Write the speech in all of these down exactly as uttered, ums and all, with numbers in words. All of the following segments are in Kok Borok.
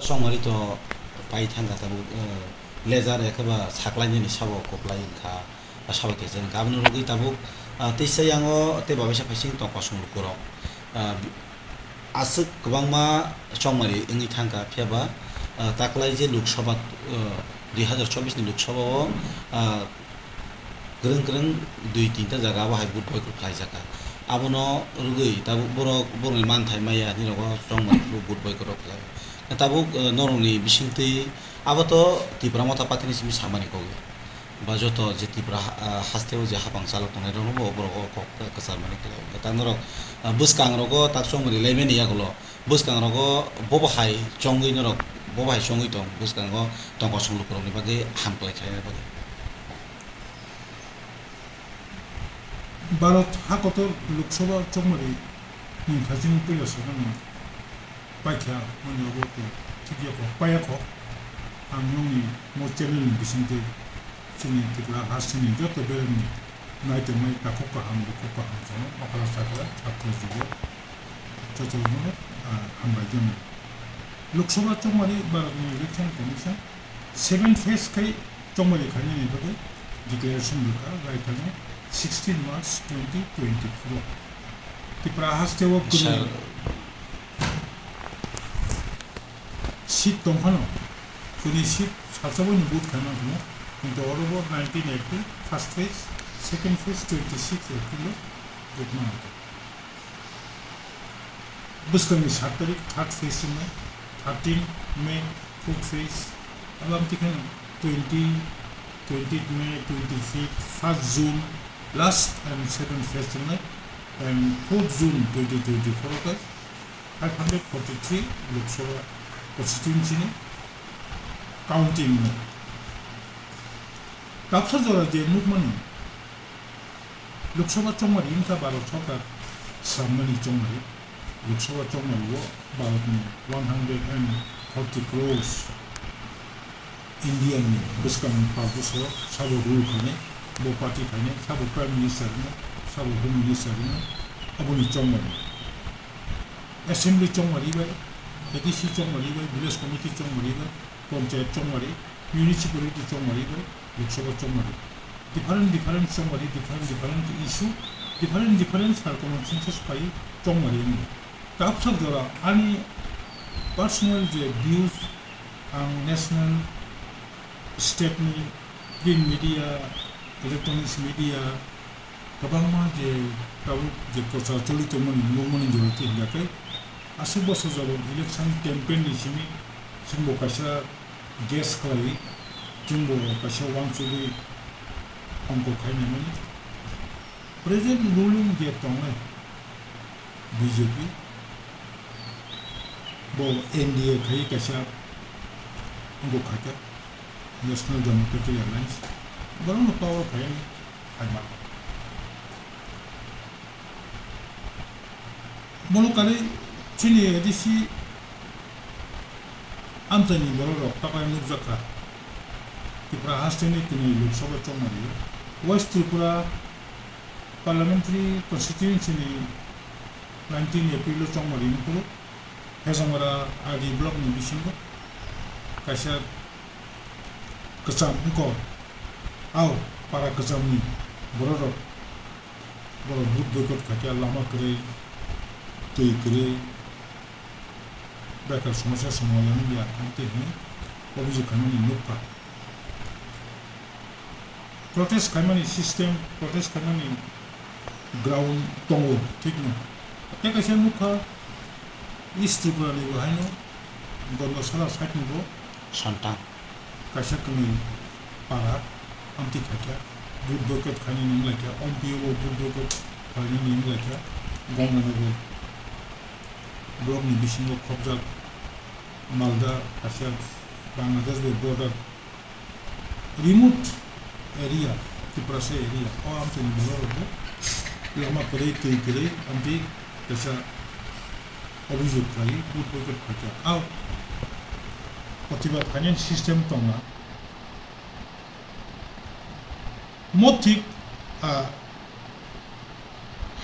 Chongmari to pai thangkha tabuk, eh, laser ekhe ba saklainani sabo koplai wngkha, ba sabo keche wngkha. Aboni rwgwi tabuk, ah, teisa yango tei babaisa phaising tong kosong lukurok. Ah, aswk kwbangma chongmari wngwi thangkha, phiya ba, ah, taklai je Lok Sabha, ah, dui hazar chobbish ni Lok Sabha o, ah, kwrwng kwrwng dui tinta jaga abo hai vote boycott khlaijakha. Abono rwgwi tabuk borok, borokni manthai maya hinwi rogo chongmani vote boycott rok khlai. Tabuk, eh, norokni bisingtwi abo to Tipra Motha Party ni simi samani kok ya. Ba joto je Tipra ha-, ah, hasteo je hapang chalok tongnai rokno bo borok o kok kwcharmani khlai. Ta norok, ah, bwskang rogo tak chongmani laimani yagulo bwskang rogo bobo hai chongwi norok, bobo hai chongwi tong bwskango tong kosong lukurokni bagwi ham khlai khlaina bagwi. Bharat hakotor Lok Sabha chongmari ni thaching puila sakani paikha mani obo to thik yakho, payakho. Ang nongni mo channel ni bisingtwi chini Tripura hasteni joto beremni nai tongmai takhuk kaham, bukhuk kaham chwng okra sakra sakra jugo jotono, ah, hambai jani. Lok Sabha chongmari Bharat ni Election Commission seven phase khai chongmari khainani bagwi declaration rwkha, raithani sixteen March twenty twenty-four. Tripura haste o kwrwi Sir. Seat tongphano, kwrwi seat sachawi ni vote khaima kunu, kintu oro bo nineteen April first phase, second phase twenty-six April o vote mano. Bwskangni sat tarik third phase wngnai, thirteen May fourth phase, abang tikhe twenty, twenty May, twenty-fifth, first June, last and seventh phase wngnai, and fourth June twenty twenty-four o khe five hundred forty-three Lok Sabha constituency ni counting wngnai. Tapsa jora je nukmani, Lok Sabha chongmari wngkha Bharat Sarkar swnamnani chongmari. Lok Sabha chongmari o Bharat ni one hundred and forty crores Indian ni bwskang ni pal bwskango sabo rule khainai, bo party khainai, sabo Prime Minister wngmano, sabo Home Minister wngmano, aboni chongmari. Assembly chongmari bai, A D C chongmari bai, Village Committee chongmari bai, Panchayat chongmari, Municipality chongmari bai, Lok Sabha chongmari. Different, different chongmari, different, different issue, different, different circumstances pai chongmari wngmano. Tapsa jora ani personal je views ang national, state ni print media, electronics media, kwbangma je tabuk je prochar choli tongmani nukmani jora twi hwnka khe aswk bwsajak election campaign ni simi chwngbo kaisa guess khlaiwi chwngbo kaisa uansugwi ongkor khai naimani. Present ruling je tongnai B J P, bo N D A khai kaisa wngkha kha, National Democratic Alliance, borokno power phai phaima. Bono kwrwi chini A D C amchaini borok rok tapai nukjak kha. Tripura hasteni tini Lok Sabha chongmani West Tripura Parliamentary Constituency ni nineteen April o chongmari wngkuru Hejangra R D block ni bisingo kaisa kwcham wngkor. Ao para kwchamni bororok borok vote boycott khaikha, lama kwrwi, twi kwrwi, bekar somosya somoyan wngya, amtwi hwnwi obhijog khaimani nukha. Protest khaimani system, protest khaimani ground tongo, thikno. Tei kaisa nukha, East Tripura ni bo haino Gondasara side ni bo Santang. Kaisa kwnwi para amtwi khaikha, vote boycott khainani wnglaikha, M P O bo vote boycott khainani wnglaikha, Ganganagar block ni bisingo khopjak Malda kaisa Bangladesh bai border remote area, Tiprasa area, o amchaini borok rok bo lama kwrwi, twi kwrwi, amtwi kaisa obhijog khlaiwi, vote boycott khaikha. Ao protibad khainani system tongna. Mo thik, ah,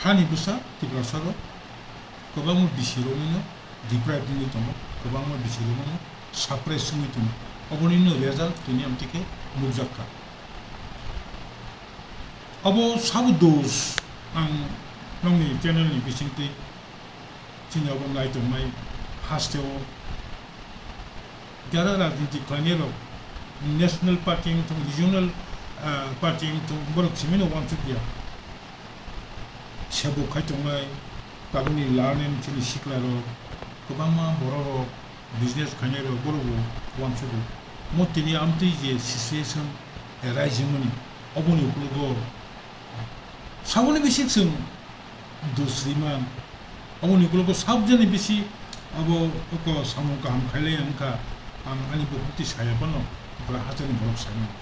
hani bwsa Tiprasa rok kwbangma bisi romwi no deprive wngwi tongo, kwbangma bisi romwi no suppress wngwi tongo. Obonino result tini amtwi khe nukjak kha. Abo sabo dos ang nokni channel ni bisingtwi chini abo naitongnai hasteo jara rajniti khlainai rok national party wngthung, regional, ah, party wngthung, borok simino wansukya. Sebo khai tongnai tabukni learning chini sikla rok, kwbangma borok rok, business khainai rok, borok bo uansugo. Mo tini amtwi je situation arise wngmani, oboni ukologo saboni bisik chwng dusri man. Oboni ukologo sabjani bisi abo oko samung kaham khailai wngkha, ang ani bukhuk twi saya phano, bwra hachani borok sai mano.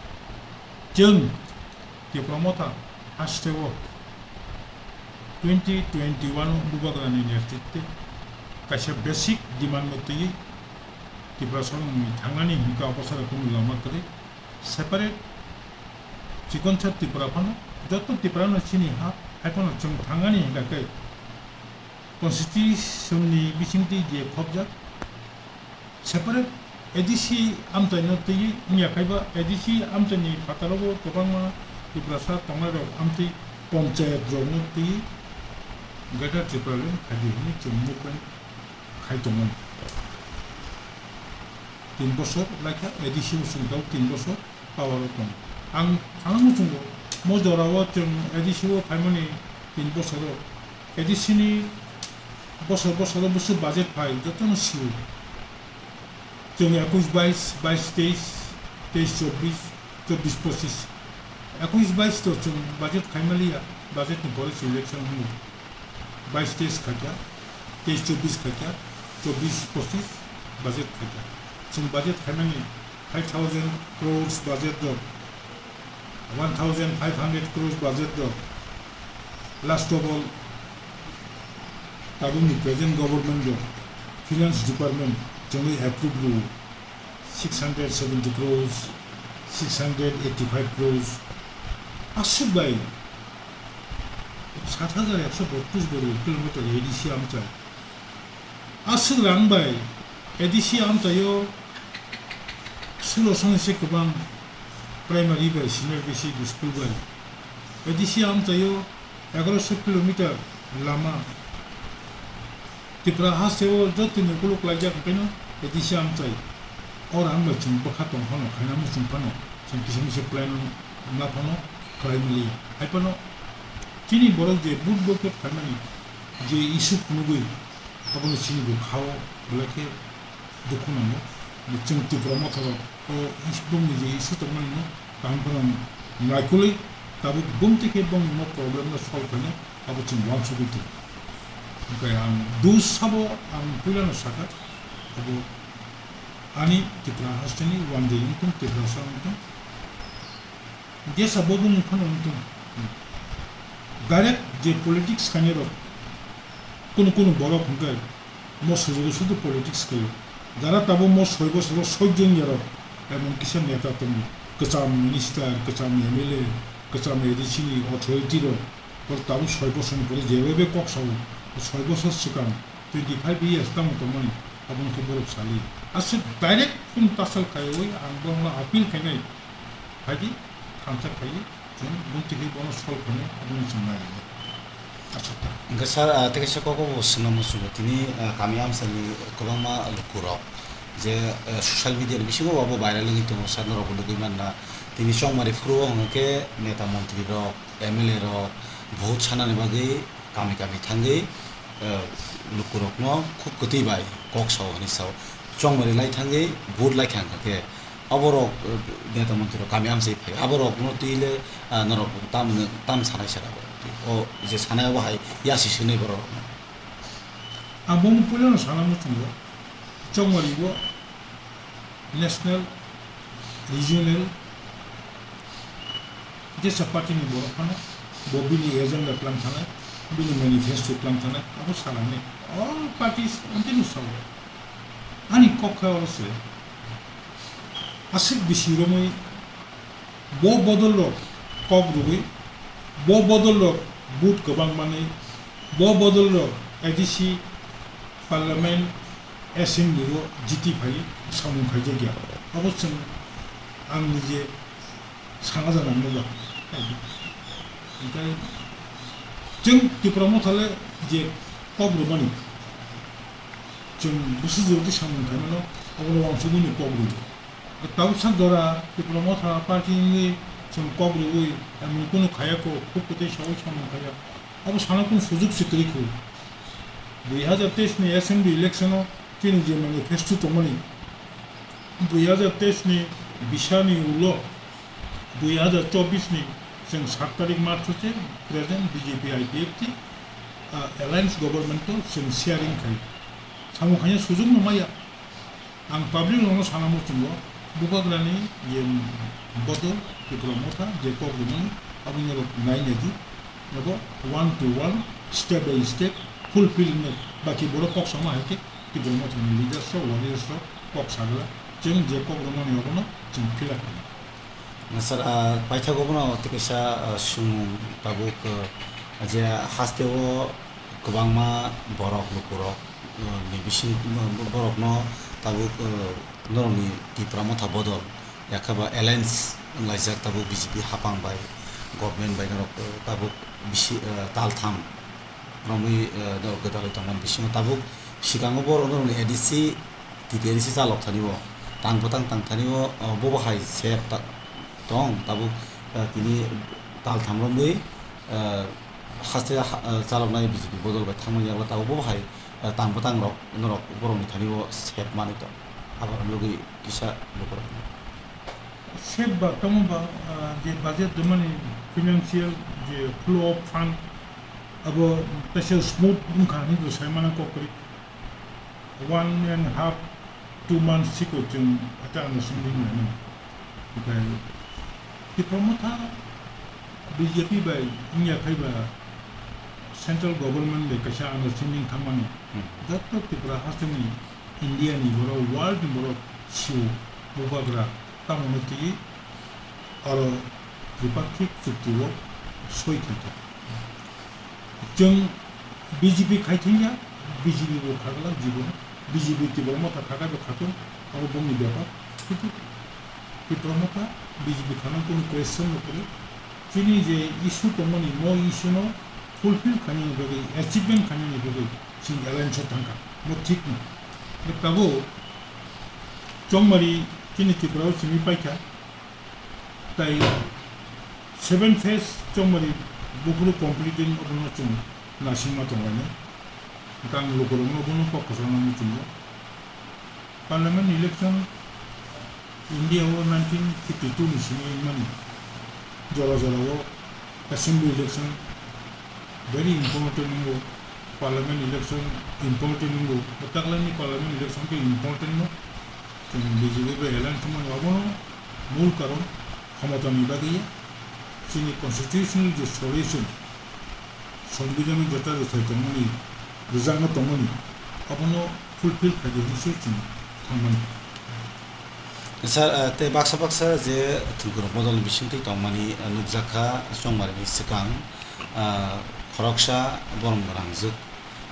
Chwng Tipra Motha hasteo twenty twenty-one o Bubagrani netritwe kaisa basic demand no twiwi Tiprasarokni thangnani hinkhe abo sara kunu lama kwrwi. Separate chikonsa Tripura phano joto Tripura no chini ha, hai phano chwng thangnani hinkha khe Constitution ni bisingtwi je khobjak, separate A D C amchaino twiwi wngya khaiba, A D C amchaini phataro bo kwbangma Tiprasa tongnairok amtwi panchayat rokno twiwi Greater Tipraland khaidi hwnwi chwng movement khai tongmani. Tin bosor laikha A D C bo chwng tao tin bosor power o tongo. Ang sana muchungo, mo jorao chwng A D C o phaimani tin bosoro, A D C ni bosor bosoro bwswk budget phai, jotono sio. Chwng ekush bais, bais teis, teis chobbish, chobbish pochish. Ekush bais to chwng budget khaimaliya, budget ni pore se election hwnwi. Bais teis khaikha, teis chobbish khaikha, chobbish pochish budget khaikha. Chwng budget khaimani five thousand crores budget rok, one thousand five hundred crores budget rok. Last of all, tabukni present government rok finance department chwngwi approve rwo six hundred seventy crores, six hundred eighty-five crores. Aswk bai sat hajar ekso botris bori kilometer A D C amchai. Aswk rang bai A D C amchaio sulo song se kwbang primary bai senior basic school bai. A D C amchaio egaroso kilometer lama. Tripura hasteo jotoni kuluk laijak hwnkhe no A D C amchai. O rang bai chwng bwkha tong phano, khaina muchung phano, chwng kisa misa plan wngma phano khlai maliya. Hai phano chini borok je vote boycott khaimani je issue phunugwi, abono chini bo khao belai khe dukhu nango. Chwng Tripura Motha rok o is-, bongni je issue tongmani no kaham phano naikolwi, tabuk bumtwi khe bongni no problem no solve khaina abo chwng uansugwi tongo. Hwnkhe ang dos sabo ang puilano sakha, abo ani Tripura hasteni one day wngtong, Tripura sa wngtong. Jesa bo bumung phano wngtong. Direct je politics khainai rok, kunu kunu borok hwnkhe mo sujuru sudu politics khaio. Jara tabuk mo soi bosoro soi jwng yarok, emon kisa neta tongo, kwcham minister, kwcham M L A, kwcham A D C ni authority rok, boro tabuk soi bosorni pore jebebe kok sao, soi bosor swkang twenty five years tamo tongmani, abono khe borok sali. Aswk direct kunu tasal khaiwi ang borokno appeal khainai, phaidi, thansa khaiwi. Chwng bumtwi khe bono solve khainai, abono chwng nai rwnai. Achukha. Hwnkhe sir, ah, tei kaisa kok bo swngna muchungo tini, ah, kami amchaini kwbangma lukurok je, ah, social media ni bisingo abo viral wngwi tongo, sir, norok bo nugwi manna. Tini chongmari phuru o hwnkhe neta montri rok, M L A rok vote sanani bagwi kami kami thangwi, eh, lukurokno khub kwtwi bai kok sao hwnwi sao. Chongmari lai thangwi vote lai kha hwnkhe, aborok, eh, neta montri rok kami amchai phai, aborokno twi le, ah, norok tam, tam sanai sera bo. O je sanai abo hai yasi sinai borok rokno. Ang bono puilano sana muchungo, chongmari bo national, regional, jesa party ni borok phano bo bini agenda tlang thanai, bini manifesto tlang thanai, abo salangni all parties continue sao. Ani kok khe oro se aswk bisi romwi bo bodol rok kok rwgwi, bo bodol rok vote kwbang manwi, bo bodol rok A D C parliament assembly o G T phai samung khaijak ya. Abo chwng ang nije sana jana nukha. Hwnkhe chwng Tipra Motha le je kok rwmani, chwng bwswk jora twi samung khaimano, abono uansugwi no kok rwo. Tabuk sak jora Tipra Motha party wngwi chwng kok rwwi, emon kunu khaya kho, khuk kwtwi saui samung khaya. Abo sana kunu sujuk se kwrwi kho. Dui hazar teis ni assembly election o chini je manifesto tongmani, dui hazar teis ni bisa ni ulo dui hazar chobbish ni chwng sat tarik March o se present B J P I P F T, ah, alliance government o chwng sharing khai. Samung khaina sujuk no maya. Ang public rokno sana muchungo, bubagrani je bodol, Tipra Motha je kok rwmani, aboni rok nai naidi, abo one to one, step by step, fulfill wngwi, baki borok kok sama hai khe, Tipra Mothani leaders rok, warriors rok kok sagla, chwng je kok rwmani abono chwng fill up khlai. Sir, ah, paithago bono tei kaisa, ah, swngmung tabuk, ah, je hasteo kwbangma borok lukurok, ah, ni bising, ah, borokno tabuk, ah, norokni Tipra Motha bodol yakhe ba alliance wnglaijak tabuk B J P hapang bai, government bai norok, ah, tabuk bisi, ah, taltham romwi, ah, norok gwdalwi tongmani bisingo tabuk swkango borok norokni A D C, T T A D C chalok thani o, tang bwtang tang thani o, ah, bobo hai sep ta-, tong tabuk, ah, tini taltham romwi, ah, haste ha-, ah, chaloknai B J P bodol bai thangmani yakla tabuk bo hai, ah, tang bwtang rok norok borokni thani o sep manwi tong. Abo romlogwi kisa lukurok. Sep ba tamo ba, ah, je budget rwmani financial je flow of fund abo kaisa smooth wngkha hinwi bo sai mano kok kwrwi. One and half, two months siko chwng ata understanding laimani. Okai Tipra Motha B J P bai wngya phaiba central government bai kaisa understanding thangmani. Hmm. Jotto Tripura hasteni India ni borok, world ni borok sio bubagra tamo no twi aro Tripakhik chukti o soi khaikha. Chwng B J P khai thangya, B J P bo khaglak jibon, B J P Tipra Motha khakai bo khatung, abo bongni bepar. Kintu Tipra Motha B J P khana kunu question no kwrwi. Chini je issue tongmani, mo issue no fulfill khainani bagwi, achievement khainani bagwi chini alliance o thangkha. Mo thik no. Tabuk chongmari chini Tripura o simi paikha. Tai seven phase chongmari buphuru completing abono chwng naisingma tonglainai. Hwnkhe ang lukurokno abono kok kwchangno muchungo. Parliament election India o nineteen fifty two ni simi wngmani. Jora jora o assembly election very important wngo, parliament election important wngo, taklani parliament election khe important no. Chwng B J P bai alliance wngmani abono mul karon khomotani bagwi chini constitutional je solution, Songbidhano jeta rwthai tongmani, rwjakna tongmani, abono fulfill khaidi hinwi se chwng thangmani. Sir, ah, tei baksa baksa je thwngkwrwng bodolni bisingtwi tongmani, ah, nukjakha chongmarini swkang, ah, khoroksa borom gwnangjwk,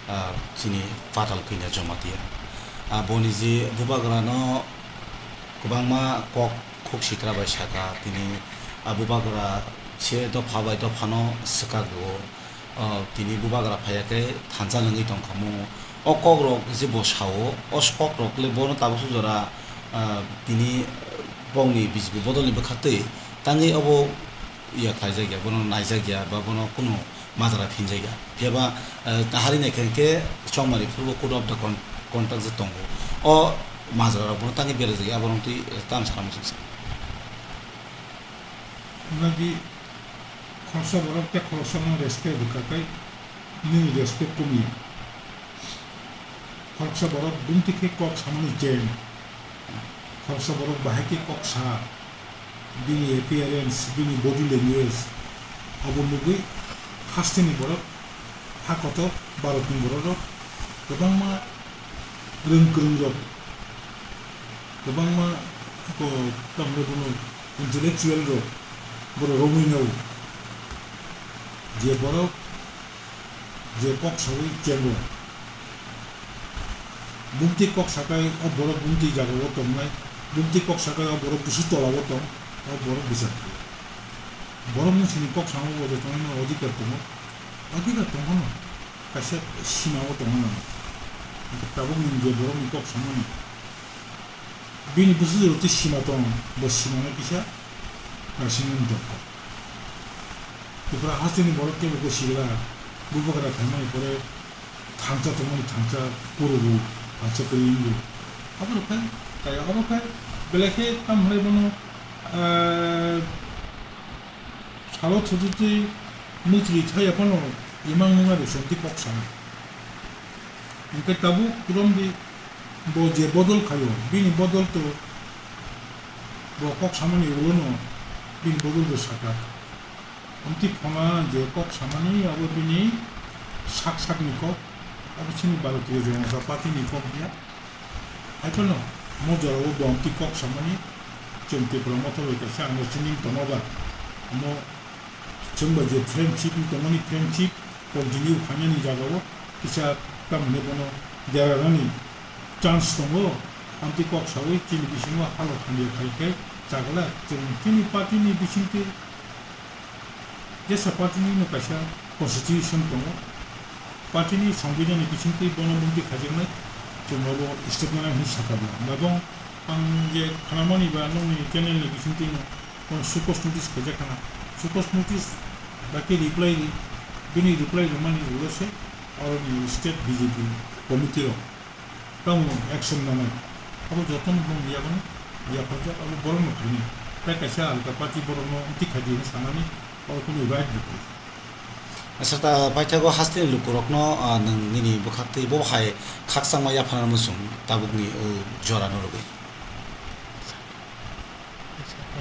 ah, chini Patal Kanya Jamatia. Ah, boni je bubagrano kwbangma kok khuk sitra bai saka, tini a bubagra se dopha bai dophano swkak rwo. Ah, tini bubagra phaiya khe thansa nungwi tongkhamu. O kokrok je bo sao, o kokrok le bono tabukso jora, ah, tini bongni B J P bodolni bwkhaktwi tangwi obo ya khlaijakya, bono naijakya ba bono kunu majra phinjakya. Phiyaba, eh, hari naikha hinkhe chongmari phuru code of the con-, conduct je tongo. O majra rok bono tangwi belajakya, aborok twi, eh, tamo sana muchungsa. Nadi khoroksa borok tei khoroksa no respect rwkha khe nini respect kumya. Khoroksa borok bumtwi khe kok samani chen. Khoroksa borok bahai khe kok sa, bini appearance, bini body language, abo nugwi hasteni borok, ha kotor Bharatni borok rok kwbangma rwng kwrwng rok, kwbangma ko tamle bono intellectual rok borok romwi nao. Je borok je kok sawi chengo. Bumtwi kok sakai o borok bumtwi jagao tongnai, bumtwi kok sakai o borok busu tolao tong, o borok bichar khlai. Borok ni sini kok samo bo jotono no odhikar tongo, odhikar tongkha no kaisa sima o tongna nango. Tabuk nwng je borok ni kok samani bini busu jora twi sima tong, bo sima no kisa naisingmani tongkha. Tripura hasteni borok kebo khe sigra, bubagra khaimani pore thangcha tongmani thangcha kurugo, thangcha kwrwi wngo. Abo rok khe, kaya abo khe, belai khe tamo hwnai bono, ah, salo thututwi muchri thaya phano imang nungna rwsong twi kok sana. Hwnkhe tabuk romdi bo je bodol khaio, bini bodol to bo kok samani ulono bini bodol bo saka. Amtwi phona je kok samani abo bini sak sakni kok, abo chini Bharatiya Janata Party ni kok ya. Haiphano mo jorao bo amtwi kok samani chwng Tipra Motha bai kaisa understanding tongma ba, omo chwng bai je friendship ni tongmani friendship continue khainani jagao kisa tamni bono derarani chance tongo, amtwi kok sawi chini bisingo halok hamya khai khai chagla chwng chini party ni bisingtwi Jesa party ni no kaisa constitution tongo, party ni songbidan ni bisingtwi bono bumtwi khaijaknai, chwng abo step nanai hwnwi sakha bwla. Babong ang je khnamani ba nokni channel ni bisingtwi no kono show cause notice khaijak khna, show cause notice ba khe reply ri, bini reply rwmani ulo se oroni state B J P committee rok. Tamo action nanai. Abo jotono bumung yaphano yapharjak, abo borokno khainai. Tai kaisa alka party borokno amtwi khaidi hwnwi sanani, abo kunu right bo khlai. Acha, ta paithago hasteni lukurokno, ah, nwng nini bwkhaktwi bo hai khakchangma yapharna muchung tabukni o jorano rwgwi.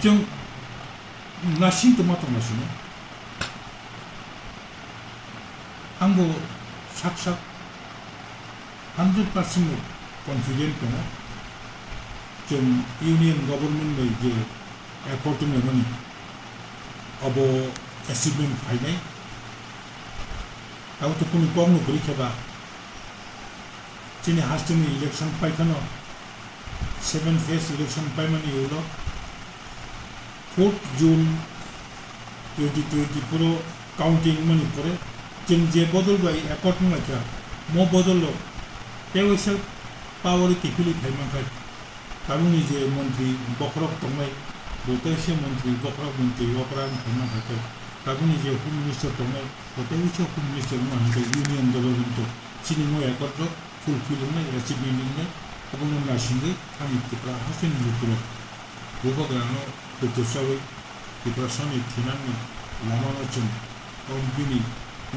Chwng nasing tongma tongma sino. Ang bo sak sak hundred percent confident tongo, chwng union government bai je accord wnglaimani, abo achievement phainai. Abo to kunu kokno kwrwi khe ba, chini hasteni election pai phano, seven phase election paimani ulo, fourth June twenty twenty-four o counting wngmani pore, chwng je bodol bai accord wnglaikha, mo bodol rok tei waisa power o kiphilwi phai mankhai. Tabukni je montri bokhorok tongnai, bo tei se montri bokhorok montri okra wng phai mankhai khe, tabukni je home minister tongnai, bo tei waisa home minister wngma hwnkhai union government o chini mo accord rok fulfill wngnai, achievement wngnai, abono naisingwi ani Tripura hasteni lukurok bubagrano kwthwsawi Tiprasani thinangni lamano chwng o bini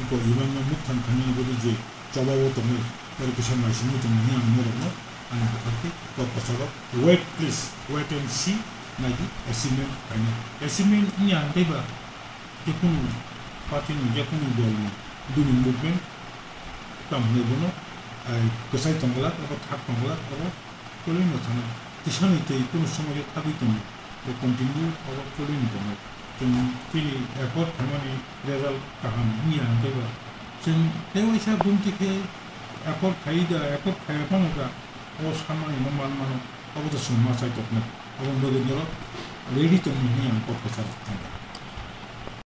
wngkok imangno mukthang khainani bagwi je chobao tongnai, oro kisa naisingwi tongo hwnwi ang norokno ani bwkhak tei kok kwcharo wait, please, wait and see, naidi achievement khainai. Achievement wngya hwnkhe ba jekunu party ni, jekunu dol ni, bini movement tamo hwnwi bono, ai, kwchai tongglak, abo thak tongglak, abo choliwi no thangna. Tisani twi kunu somoio thagwi tongo, bo continue abo choliwi no tongo. Chwng chini effort khaimani result kaham wngya hwnkhe ba, chwng tei waisa bumtwi khe effort khai da, effort khaiya phano da, o samani no man mano, abo to chwng ma chai toknai. Abo bagwi norok ready tongmani hwnwi ang kok kwcharo thango.